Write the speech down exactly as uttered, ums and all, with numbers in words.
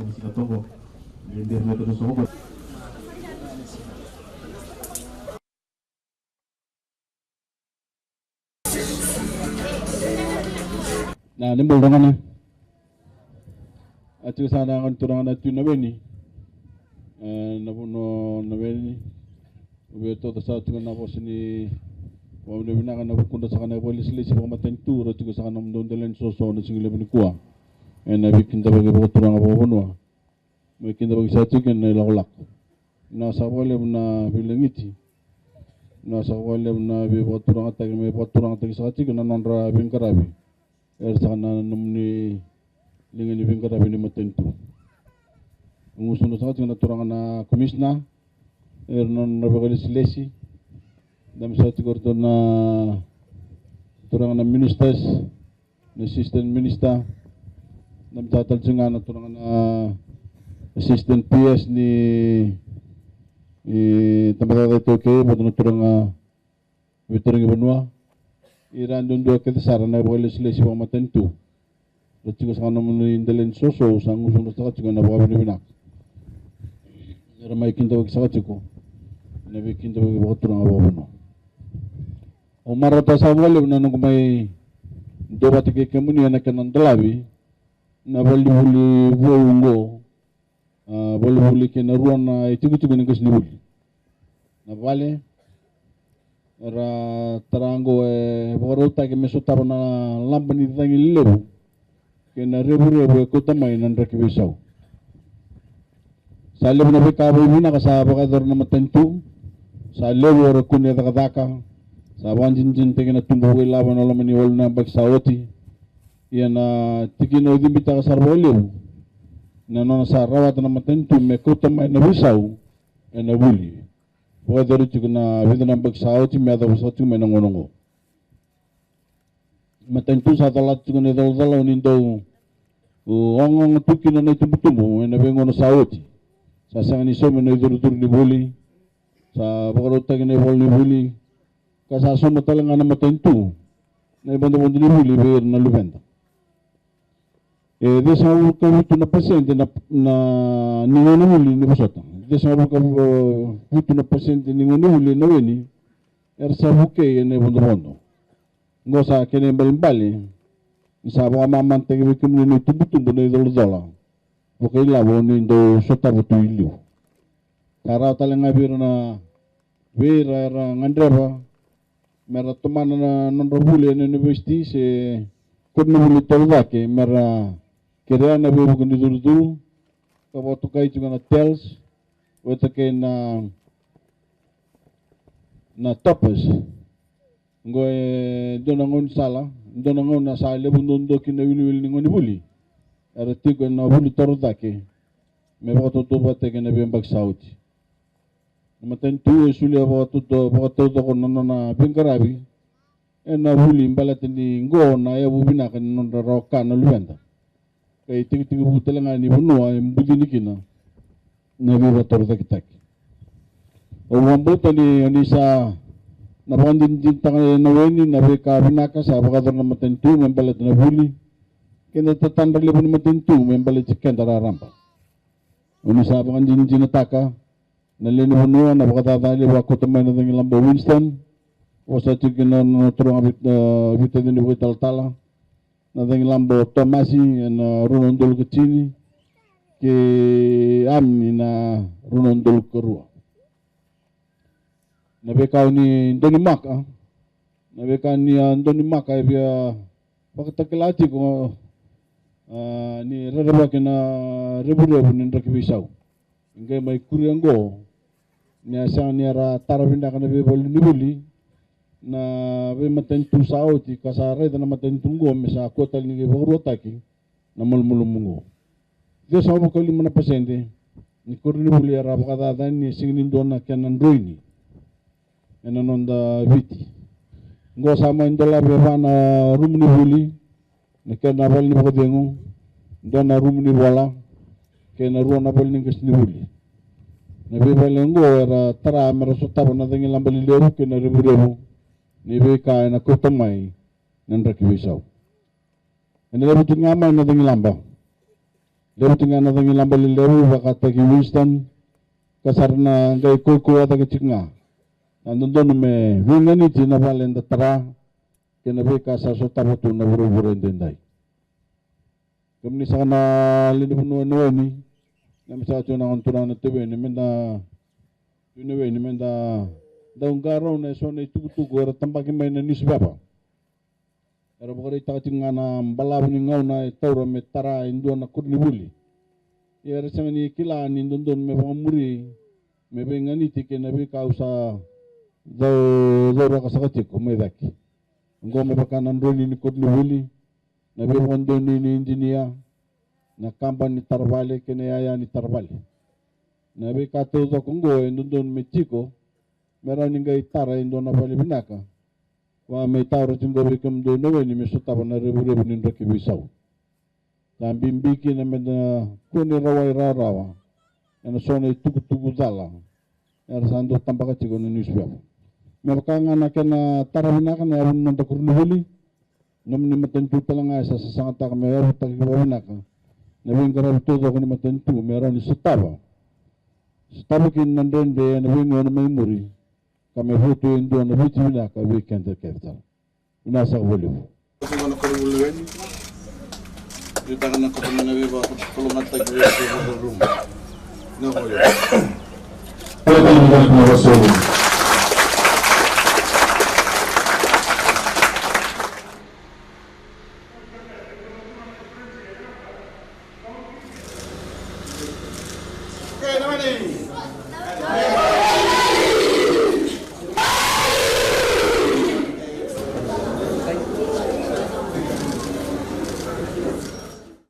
Na ni bula ragone. A tiko saka na gone turaga na Tui Naweni. E, na vanua o Naweni. Au via tauca saka tiko na vosa ni vakavinavinaka ena vukudra saka na vakailesilesi vakamatanitu, ra tiko saka na nomudou dela ni soso ena siga levu nikua. Ena veikidavaki vakaturaga vakavanua. Mai kidavaki saka tiko na ilakolako. Vinaka saka vakalevu na veilagiti. Vinaka saka vakalevu na veivakaturagataki, me vakaturagataki saka tiko na nodra veiqaravi. Era saka na nomuni liga ni veiqaravi ni matanitu. Gusuna saka tiko na turaga na komisina, era nodra vakailesilesi. Dabe saka tiko ratou na turaga na ministers, na assistant minister, na matata tale tiko ga na turaga na assistant P S ni, ni tabacakacaka iTaukei, vata na turaga veitarogi vanua. Ira duadua kece sara na vakailesilesi vakamatanitu. Ra tiko saka na nomuni dela ni soso, au sa gusuna saka tiko na vakavinavinaka. Era mai kidavaki saka tiko na veikidavaki vakaturaga vakavanua. Au marautaka saka vakalevu na noqu mai duavata kei kemuni ena kena dolavi na valenivuli vou oqo. A, valenivuli kei na rua na itikotiko ni qasenivuli. Na vale era tara oqo e vakarautaki me sotava na laba ni cagi lelevu kei na revurevu e kauta mai na draki veisau. Sa levu na veika vakavinaka sa vakayacora na matanitu. Sa levu era kune cakacaka. Sa vakadinadinataki na tubu vakailavo ena loma ni walu na yabaki sa oti. Ia na tikina au cibitaka sara vakalevu na nona sa rawata na matanitu me kauta mai na veisau ena vuli. Vakayacori tiko na vica na yabaki sa oti me yacova saka tiko mai na gauna oqo. Matanitu sa colata tiko na icolacola ni dau ogaoga tu kina na itubutubu ena veigauna sa oti. Sa sega ni saumi na icurucuru ni vuli. Sa vakarautaki na ivola ni vuli. Ka sa sauma tale ga na matanitu na ivodovodo ni vuli vei ira na luveda. E ciwasagavulu ka vitu na pasede na, na ni gauna vuli ni vosota. Ciwasagavulu ka vitu na pasede ni gauna vuli na weni era sa vukei ena ivodovodo. Oqo sa kena ibalebale ni sa vakamamadataki vei kemuni na itubutubu na icolacola vakailavo ni dau sotava tu i liu. Ka rawa tale ga vei ira na, vei ira era gadreva me ra tomana na nodra vuli ena univesiti se koronivuli toro cake me ra kerea na veivuke ni curucuru. Ka vakatokai tiko na TELS, vakatokai na, na TOPAS. Oqo e dua na gaunisala, dua na gauna sa levu duadua kina na iwiliwili ni gauna ni vuli. Era tiko ena vuli toro cake me vakatautauvatataki ena veiyabaki sa oti. Na matanitu e solia vakataucoko, vakataucoko na nona veiqaravi ena vuli baleta ni oqo na yavu vinaka ni nodra rawa ka na luveda. Ka itekitekivu tale ga ni vanua e bucini kina na veivakatorocaketaki. Au vakabauta ni oni sa na vakadinadinataka ena weni na veika vinaka sa vakayacora na matanitu me baleta na vuli kei na tatadra levu ni matanitu me baleti keda raraba. Oni sa vakadinadinataka na lewe ni vanua na vakacaca levu a kauta mai na cagilaba o Winston. Vosa tiko kina na turaga vei, e, veitacini vakaitalatala. Na cagilaba o Tomasi ena rua na udolu ka tini kei Amini na rua na udolu ka rua. Na veika ni donumaka, na veika ni a donumaka e via vakatakila tiko, a, ni rerevaki na revurevu ni draki veisau. E qai mai kuria oqo ni a sega ni ra tara vinaka na veivalu ni vuli na veimatanitu sa oti ka sa raica na matanitu oqo me sa kua tale ni qai vakaruataki na malumalumu oqo. Ciwasagavulu ka lima na pasede ni koronivuli era vakacacani ni sega ni dua na kena droini ena noda Viti. Oqo sa mai dolavi e va na rumu ni vuli, na kena vale ni vakacegu, dua na rumu ni vola kei na rua na vale ni qasenivuli. Na veivale oqo era tara me ra sotava na cagilaba lelevu kei na revurevu ni veika ena kauta mai na draki veisau. Ena levu tiko ga mai na cagilaba. Levu tiko ga na cagilaba lelevu vakataki Winston, ka sa ra na qai kaukaua cake tiko ga. Na dodonu me veiganiti na vale eda tara kei na veika sa sotava tu na vuravura edaidai. Kemuni saka na lewe ni vanua na Weni, na me saka tiko na gone turaga na Tui Weni, meda Tui Weni, meda dau qarauna eso na itukutuku era tabaki mai na niusipepa. Era vakaraitaka tiko ga na balavu ni gauna e taura me tara e dua na koronivuli. Ia era sega ni kila ni dodonu me vakamuri, me veiganiti kei na veika au sa cau, cauraka saka tiko mai cake. Oqo me vaka na droni ni koronivuli, na veivakadonui ni idinia, na kabani ni taravale kei na iyaya ni taravale. Na veika taucoko oqo e dodonu me tiko, me rawa ni qai tara e dua na vale vinaka. Va me taura tiko vei kemudou na Weni me sotava na revurevu ni draki veisau. Sa bibi kina meda kua ni rawai rawarawa ena so na itukutuku cala era sa dau tabaka tiko na niusipepa. Me vaka ga na kena tara vinaka na yavu ni noda koronivuli, nomuni matanitu tale ga e sa sasagataka me yavutaki vakavinaka na veiqaravi taucoko ni matanitu me rawa ni sotava, sotava kina na dredre ena veigauna mai muri, ka me votu e dua na Viti vinaka vei keda kece tale. Vinaka saka vakalevu. Saka na koronivuli Weni. Ritaka na koto mai na veivakalougatataki vei ira na rumu. Vinaka vakalevu.